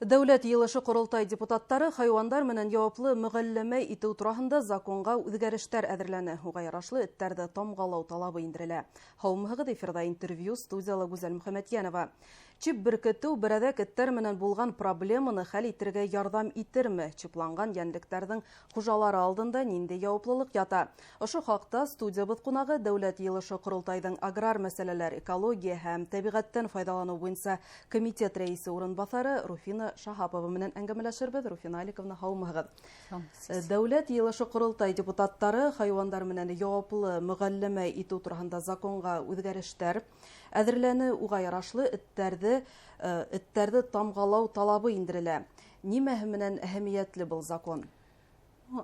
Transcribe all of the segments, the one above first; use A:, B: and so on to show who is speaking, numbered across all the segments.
A: Дәүләт Йыйылышы Ҡоролтай депутаттары хайуандар менән яуаплы мөғәлләмә итеү тураһында законға үҙгәрештәр әҙерләне. Уға ярашлы эттәрҙе тамғалау талабы индерелә. Һаумыһығыҙ, эфирҙа интервью, студияла Гүзәл Мөхәмәтйәнова. Чип беркетеү берәҙәк эттәр менән булған проблеманы хәл итергә ярҙам итерме? Чипланған йәнлектәрҙең хужалары алдында ниндәй яуаплылыҡ ята? Ошо хаҡта студиябыҙ ҡунағы Дәүләт Йыйылышы Ҡоролтайҙың аграр мәсьәләләр, экология һәм тәбиғәттән файҙаланыу буйынса комитет рәйесе урынбаҫары Руфина Шаһапова менән әңгәмәләшербеҙ. Руфина Аликовна, һаумыһығыҙ. Дәүләт Йыйылышы Ҡоролтай депутаттары хайуандар менән яуаплы мөғәлләмә итеү тураһында законға үҙгәрештәр әҙерләне. Уға ярашлы эттәрҙе тамғалау талабы индерелә. Нимәһе менән әһәмиәтле был закон?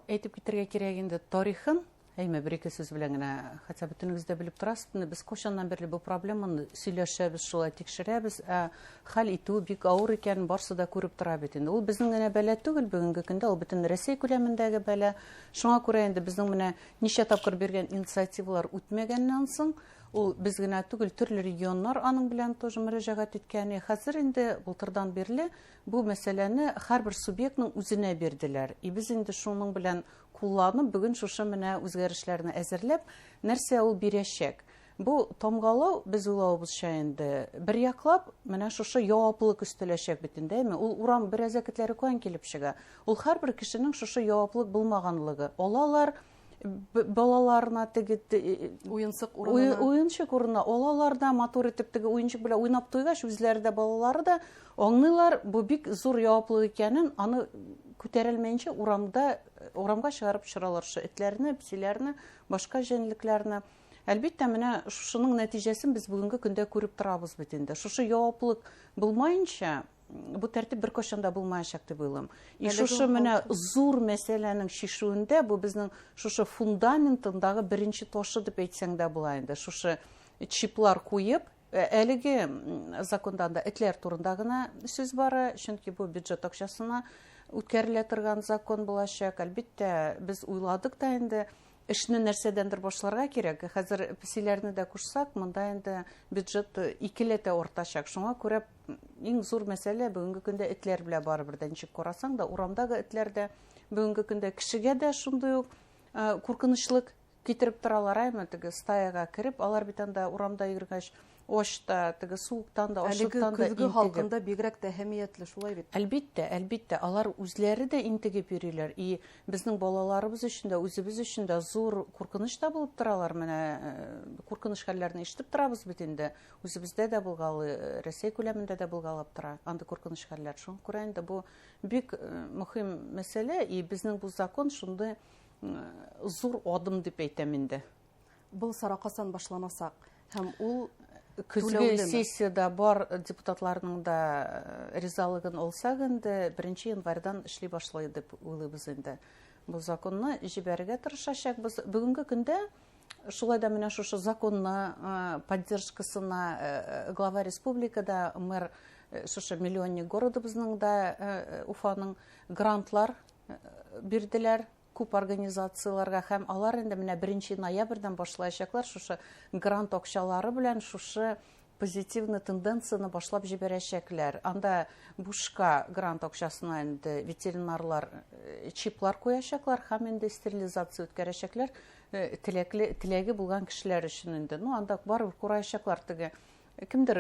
B: Әйтеп китергә кәрәк инде тарихын, әйме бер ике сүз белән генә, хотя бөтөнөгөҙ ҙә белеп торасыз, беҙ ҡасандан бирле был проблеманы сөйләшәбеҙ, шулай тикшерәбеҙ, ә хәл итеү бик ауыр икәнен барсы да күреп тора бит инде. Ул беҙҙең генә бәлә түгел, бөгөнгө көндә ул бөтөн Рәсәй күләмендәге бәлә. Шуңа күрә инде беҙҙең менә нисә тапҡыр биргән инициативалар үтмәгәннән соң, ул беҙ генә түгел, төрлө регионнар аның белән тоже мөрәжәғәт иткән. Хәзер инде былтырҙан бирле бу мәсьәләне һәр бер субъектның үзенә бирҙеләр. И беҙ инде шуның белән ҡулланып, бөгөн шушы менә үҙгәрешләрне әҙерләп, нәрсә ул бирәсәк? Бу тамғалау, беҙ уйлауыбыҙса инде, бер яҡлап менә шушы яуаплылыҡ өҫтәләсәк бит инде, әйме? Ул урам берәзәк этләре ҡайҙан килеп сыға? Ул һәр бер кешенең шушы яуаплылыҡ булмағанлығы. Алалар балаларына теге
A: уйынсыҡ урынына.
B: Уйынсыҡ урынына алалар да матур итеп теге уйынсыҡ белән уйнап туйғас, үҙләре дә, балалары да аңлыйлар, бу бик ҙур яуаплылыҡ икәнен, аны күтәрелмәйенсә урамға сығарып төшөрәләр ошо этләрне, песиләрне, башҡа йәнлекләрне. Әлбиттә, менә шушының нәтижәсен беҙ бөгөнгө көндә күреп торабыҙ бит инде. Шушы яуаплылыҡ булмайынса, бу тәртип бер ҡасан да булмаясаҡ тип уйлайым. И
A: Әлеге
B: шушы менә
A: халыҡ
B: ҙур мәсьәләнең шишеүендә бу беҙҙең шушы фундаментындағы беренсе ташы тип әйтсәң дә була инде. Шушы чиплар ҡуйып, әлеге закондан да этләр турында ғына сүз бара, сөнки бу бюджет аҡсасына үткәрелә торған закон буласаҡ. Әлбиттә, беҙ уйладыҡ та инде, эшне нәрсәдәндер башларға кәрәк. Хәҙер песиләрне дә ҡушһаҡ, мында инде бюджет икеләтә артасаҡ. Шуңа күрә иң ҙур мәсьәлә бөгөнгө көндә этләр белән барыбер дә нисек ҡараһаң да, урамдағы этләр дә бөгөнгө көндә кешегә дә шундай уҡ ҡурҡыныслыҡ китереп торалар, әйме, теге стаяға кереп, алар бит анда урамда йөргәс, ошта, теге суыҡтан да,
A: Әлеге
B: ашлыҡтан да
A: көҙгө
B: интегеп.
A: һалҡында бигерәк тә әһәмиәтле, шулай бит?
B: Әлбиттә, әлбиттә, алар үзләре дә интегеп йөрөйләр. И беҙҙең балаларыбыҙ өсөн дә, үҙебеҙ өсөн дә ҙур ҡурҡыныс та булып торалар. Менә ҡурҡыныс хәлләрен ишетеп торабыҙ бит инде. Үҙебеҙҙә дә булғалы, Рәсәй күләмендә дә булғалап тора андый ҡурҡыныс хәлләр. Шуңа күрә инде бу бик мөһим мәсьәлә, и беҙҙең бу закон шундай ҙур аҙым тип әйтәм инде.
A: Был сара ҡасан башланасаҡ? Һәм ул
B: Көҙгө
A: түләүлеме?
B: сессияда бар депутатларның да ризалығын алсаҡ инде, беренсе январьдан эшли башлай тип уйлайбыҙ инде. Был законны ебәрергә тырышасаҡбыҙ. Бөгөнгө көндә шулай да менә шушы законны поддержкасына глава республикада, мэр шушы миллионник городыбыҙның да Уфаның грантлар бирҙеләр күп организацияларға, һәм алар инде менә беренсе ноябрҙән башлаясаҡлар шушы грант аҡсалары белән шушы позитивный тенденцияны башлап ебәрәсәкләр. Анда бушка грант аҡсасына инде ветеринарлар чиплар ҡуясаҡлар һәм инде стерилизация үткәрәсәкләр теләге булған кешеләр өсөн инде. Анда барыбер ҡураясаҡлар теге. Кемдер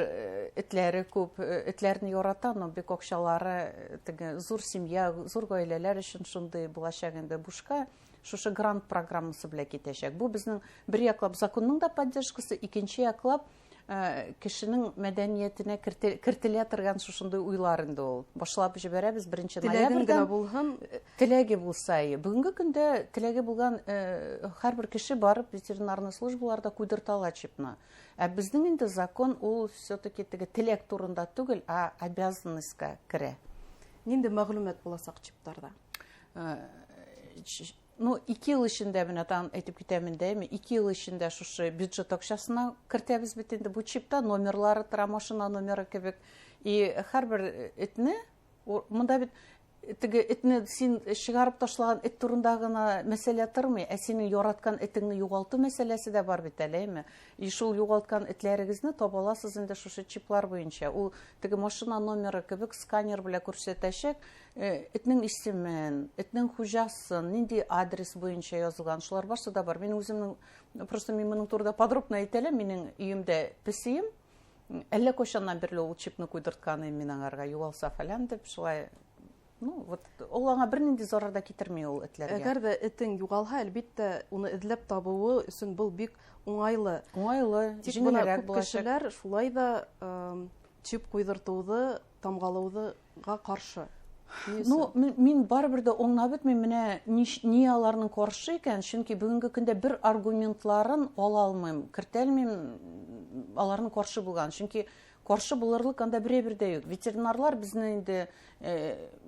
B: этләре күп, этләрне ярата, но бик аҡсалары теге ҙур семья, ҙур ғаиләләр өсөн шундай буласаҡ инде бушка шушы грант программасы белән китәсәк. Бу беҙҙең бер яҡлап законның да поддержкасы, икенсе яҡлап кешенең мәдәниәтенә кертелә торган шушындай уйлар инде ул. Башлап җибәрәбез беренче
A: Теләгең
B: ноябрьдән.
A: генә булһын.
B: Теләге булса, әйе. Бөгөнгө көндә теләге булган һәрбер кеше барып ветеринарный службаларда куйдырта ала чипны. Ә безнең инде закон ул все-таки теге теләк турында түгел, а обязанностька керә.
A: Нинди мәгълүмат буласаҡ чиптарда?
B: 2 йыл эчендә менә тагын әйтеп китәм инде, әйме, 2 йыл эчендә шушы бюджет акчасына кертәбез бит инде. Бу чипта номерлары тора, машина номеры кебек. И һәрбер этне, монда бит Теге этне син чыгарып ташлаган эт турында гына мәсьәлә тормый, ә синең яраткан этеңне югалту мәсьәләсе дә бар бит әле, әйме? И шул югалткан этләрегезне таба аласыз инде шушы чиплар буенча. Ул теге машина номеры кебек сканер белән күрсәтәчәк, этнең исемен, этнең хуҗасын, нинди адрес буенча язылган, шулар барсы да бар. Мин үземнең, просто мин моның турында подробно әйтә алам, минем өемдә песием, әллә кайчаннан бирле ул чипны куйдырткан идем мин аңарга, югалса фәлән дип, шулай. Ну, вот, ул аңа бернинди зарар да китерми ул этләргә.
A: Әгәр дә этең югалһа, әлбиттә, уны эзләп табуы өчен был бик уңайлы.
B: Уңайлы,
A: Тик бына
B: җиңелрәк
A: күп
B: булачак.
A: кешеләр шулай да чип куйдыртуды, тамгалауҙыға ҡаршы. Ни өсөн?
B: Ну, мин барыбер дә аңлап бетмим, менә ни аларның каршы икән, чөнки бүгенге көндә бер аргументларын ала алмыйм, кертә алмыйм аларның каршы булган. Чөнки каршы булырлык анда берәй-бер дә юк. Ветеринарлар безне инде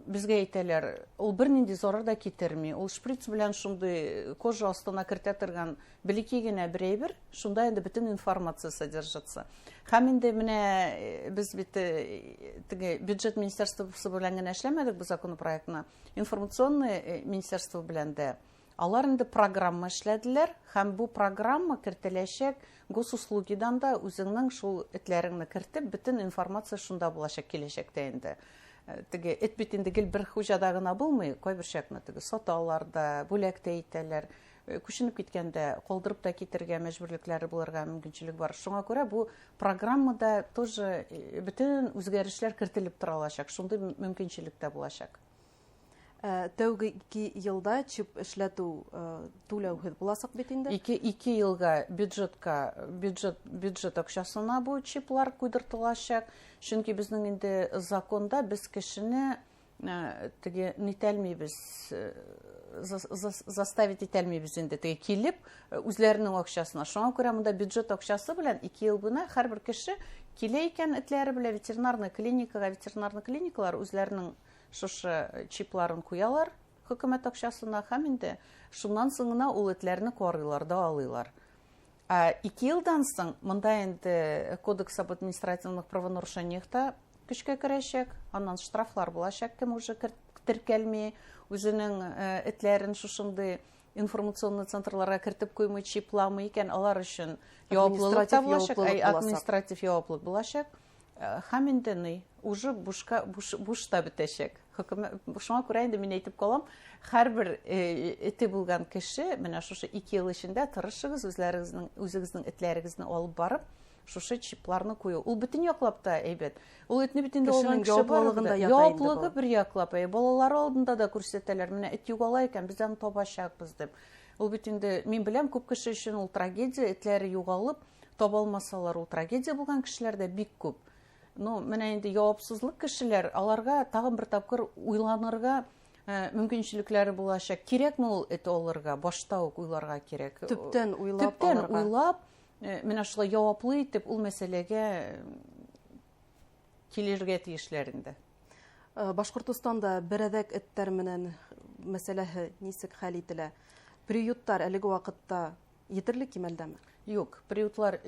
B: безгә әйтәләр, ул бернинди зарар да китерми. Ул шприц белән шундый кожа астына кертә торган белеки генә берәй-бер, шунда инде бөтен информация содержится. Һәм инде менә без бит теге бюджет министерствосы белән генә эшләмәдек бу законопроектны, информационный министерство белән дә. Алар инде программа эшләделәр, һәм бу программа кертеләчәк госуслугидан да үзеңнең шул этләреңне кертеп, бөтен информация шунда булачак киләчәктә инде. Теге эт бит инде гел бер хуҗада гына булмый, кайбер чакны теге саталар да, бүләк тә итәләр. Күченеп киткәндә калдырып та китергә мәҗбүрлекләре булырга мөмкинчелек бар. Шуңа күрә бу программада тоже бөтен үзгәрешләр кертелеп тора алачак, шундый мөмкинчелек тә булачак.
A: Тәүге 2 елда чип эшләтү түләүһеҙ буласаҡ бит инде.
B: Ике елга бюджет акчасына бу чиплар куйдыртылачак. Чөнки безнең инде законда без кешене теге нитәлмибез заставить итәлмибез инде теге килеп үзләренең акчасына. Шуңа күрә монда бюджет акчасы белән 2 ел буена һәрбер кеше килә икән этләре белән ветеринарный клиникага, ветеринарный клиникалар үзләренең шушы чипларын куялар хөкүмәт акчасына һәм инде шуннан соң гына ул этләрне карыйлар да алыйлар. Ә 2 елдан соң монда инде кодекс об административных правонарушениях та көчкә керәчәк, аннан штрафлар булачак, кем уже теркәлми, үзенең этләрен шушындый информационный центрларга кертеп куймый, чипламый икән, алар өчен яваплылык та
A: Административ
B: булачак,
A: яваплылык
B: әй,
A: булачак.
B: административ яваплылык булачак. Һәм инде ни, уже буш та бетәчәк. Хөкүмәт, шуңа күрә инде мин әйтеп калам, һәрбер эте булган кеше менә шушы 2 ел эчендә тырышыгыз, үзегезнең этләрегезне алып барып, шушы чипларны кую. Ул бөтен яклап та әйбәт. Ул этне бит инде
A: Кешенең
B: алган кеше бар
A: яваплылыгын да
B: инде.
A: ята инде
B: Яваплылыгы
A: бу.
B: бер яклап, әй, балалары алдында да күрсәтәләр, менә эт югала икән, без аны табачакбыз дип. Ул бит инде, мин беләм, күп кеше өчен ул трагедия, этләре югалып, таба алмасалар, ул трагедия булган кешеләр дә бик күп. Ну, менә инде явапсызлык кешеләр, аларга тагын бер тапкыр уйланырга мөмкинчелекләре булачак. Кирәкме ул эт алырга? Башта ук уйларга кирәк.
A: Төптән уйлап
B: Төптән
A: алырга.
B: уйлап, менә шулай яваплы итеп ул мәсьәләгә килергә тиешләр инде.
A: Башҡортостанда берәҙәк эттәр менән мәсьәләһе нисек хәл ителә? Приюттар әлеге ваҡытта етерлек кимәлдәме?
B: Юк, приютлар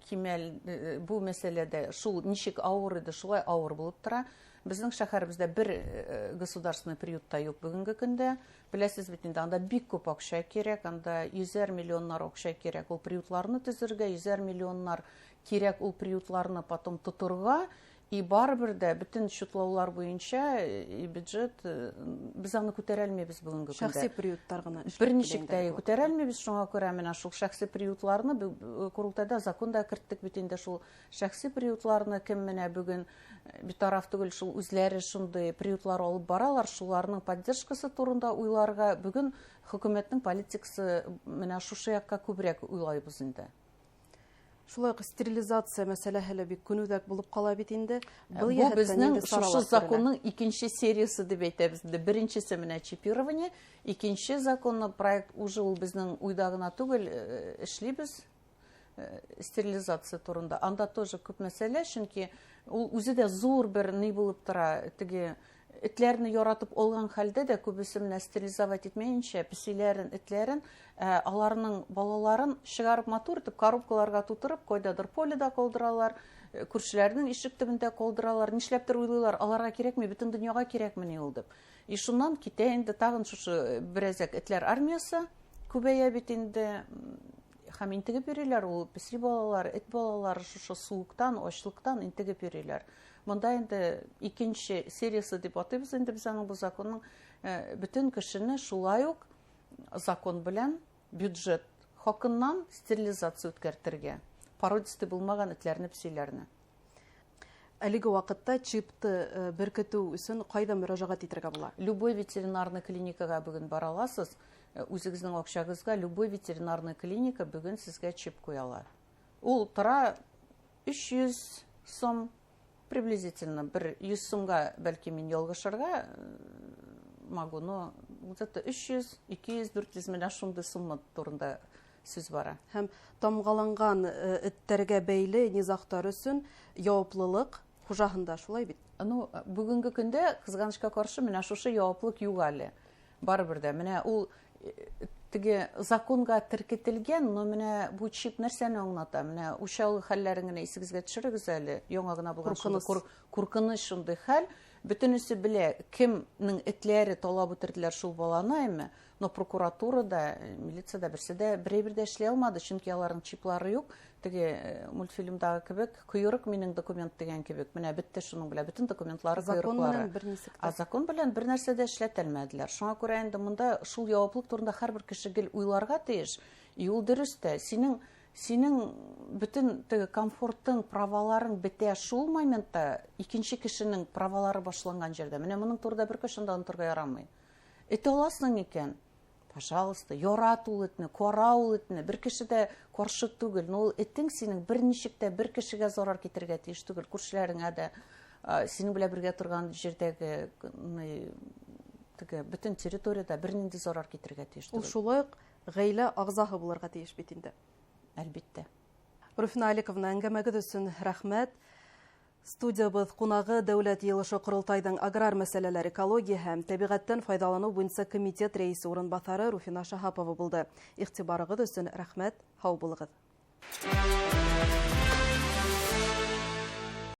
B: кимәл бу мәсьәләдә шул ничек авыр иде, шулай авыр булып тора. Безнең шәһәребездә бер государственный приют та юк бүгенге көндә. Беләсез бит инде, анда бик күп акча кирәк, анда йөзәр миллионнар акча кирәк ул приютларны төзергә, йөзәр миллионнар кирәк ул приютларны потом тоторга. И барыбер дә бөтен счетлаулар буенча и бюджет без аны күтәрә алмыйбыз бүгенге көндә.
A: Шәхси приютлар гына эшләп
B: Берничек
A: килә
B: тә
A: инде бу
B: күтәрә
A: вакытта.
B: алмыйбыз, шуңа күрә менә шул шәхси приютларны Корылтайда закон да керттек бит инде, шул шәхси приютларны кем менә бүген битараф түгел, шул үзләре шундый приютлар алып баралар, шуларның поддержкасы турында уйларга бүген хөкүмәтнең политикасы менә шушы якка күбрәк уйлайбыз инде.
A: Шулай ук стерилизация мәсьәләһе лә бик көнүҙәк булып ҡала бит инде. Был
B: Бу
A: йәһәттән
B: безнең
A: инде саралар
B: шушы
A: күрелә.
B: законның икенче сериясе дип әйтәбез инде. Беренчесе менә чипирование, икенче законный проект уже ул безнең уйда гына түгел, эшлибез стерилизация турында. Анда тоже күп мәсьәлә, чөнки ул үзе дә зур бер ни булып тора, теге этләрне яратып алган хәлдә дә күбесе менә стерилизовать итмәенчә песиләрен, этләрен, аларның балаларын чыгарып матур итеп коробкаларга тутырып, кайдадыр поледа калдыралар. Күршеләренең ишек төбөндә ҡалдыралар. Нишләптер уйлыйлар, аларға кәрәкмәй, бөтөн донъяға кәрәкме ни ул дип. И шуннан китә инде тағын шушы берәзәк этләр армиясы күбәйә бит инде. Һәм интегеп йөрөйләр ул песи балалар, эт балалары шушы суыҡтан, аслыҡтан интегеп йөрөйләр. Монда инде икенсе сериясы дип атыйбыҙ инде беҙ аның был законның, бөтөн кешене шулай уҡ закон белән бюджет хаҡыннан стерилизация үткәртергә. Породистый булмаған этләрне, песиләрне.
A: Әлеге ваҡытта чипты беркетеү өсөн ҡайҙа мөрәжәғәт итергә була?
B: Любой ветеринарный клиникаға бөгөн бара аласыз. Үҙегеҙҙең аҡсағыҙға любой ветеринарный клиника бөгөн һеҙгә чип ҡуя ала. Ул тора 300 сум приблизительно, бер 100 сумға бәлки мин ялғышырға могу, но вот это 300, 200, 400 менә шундый сумма турында сүз бара.
A: Һәм тамғаланған эттәргә бәйле низағтар өсөн яуаплылыҡ хужаһында, шулай бит?
B: Ну, бөгөнгө көндә, ҡыҙғанысҡа ҡаршы, менә шушы яуаплыҡ юҡ әле. Барыбер дә, менә ул теге законға теркетелгән, но менә бу чип нәрсәне аңлата? Менә Учалы хәлләрен генә исегезгә төшерегез әле, яңа гына булган шундый куркыныч шундый хәл. Бөтенесе белә, кемнең этләре талап үтерделәр шул баланы, әмма, но прокуратура да, милиция да берсе дә берәй бер дә эшли алмады, чөнки аларның чиплары юк. Теге мультфильмдагы кебек, койрык минең документ дигән кебек, менә бетте шуның белән, бөтен документлары
A: Закон
B: койрыклары.
A: белән бер нисек тә.
B: А закон белән бер нәрсә дә эшләтелмәделәр. Шуңа күрә инде монда шул яуаплык турында һәрбер кеше гел уйларга тиеш. И ул дөрес тә, синең бөтен теге комфортың, праваларың бетә шул моментта, икенче кешенең правалары башланган җирдә. Менә моның турында бер кешене дә онытырга ярамый. Эт аласың икән, пожалуйста, ярат ул этне, кара ул этне, бер кеше дә каршы түгел. Но ул этең синең бер ничек тә бер кешегә зарар китерергә тиеш түгел, күршеләреңә дә, синең белән бергә торган җирдәге, теге бөтен территорияда бер нинди зарар китерергә тиеш
A: Ул
B: түгел.
A: шулай ук гаилә ағзаһы булырга тиеш бит инде.
B: Әлбиттә.
A: Руфина Аликовна, әңгәмәгеҙ өсөн рәхмәт. Студиябыҙ ҡунағы Дәүләт Йыйылышы Ҡоролтайҙың аграр мәсьәләләр, экология һәм тәбиғәттән файҙаланыу буйынса комитет рәйесе урынбаҫары Руфина Шаһапова булды. Иғтибарығыҙ өсөн рәхмәт, һау булығыҙ.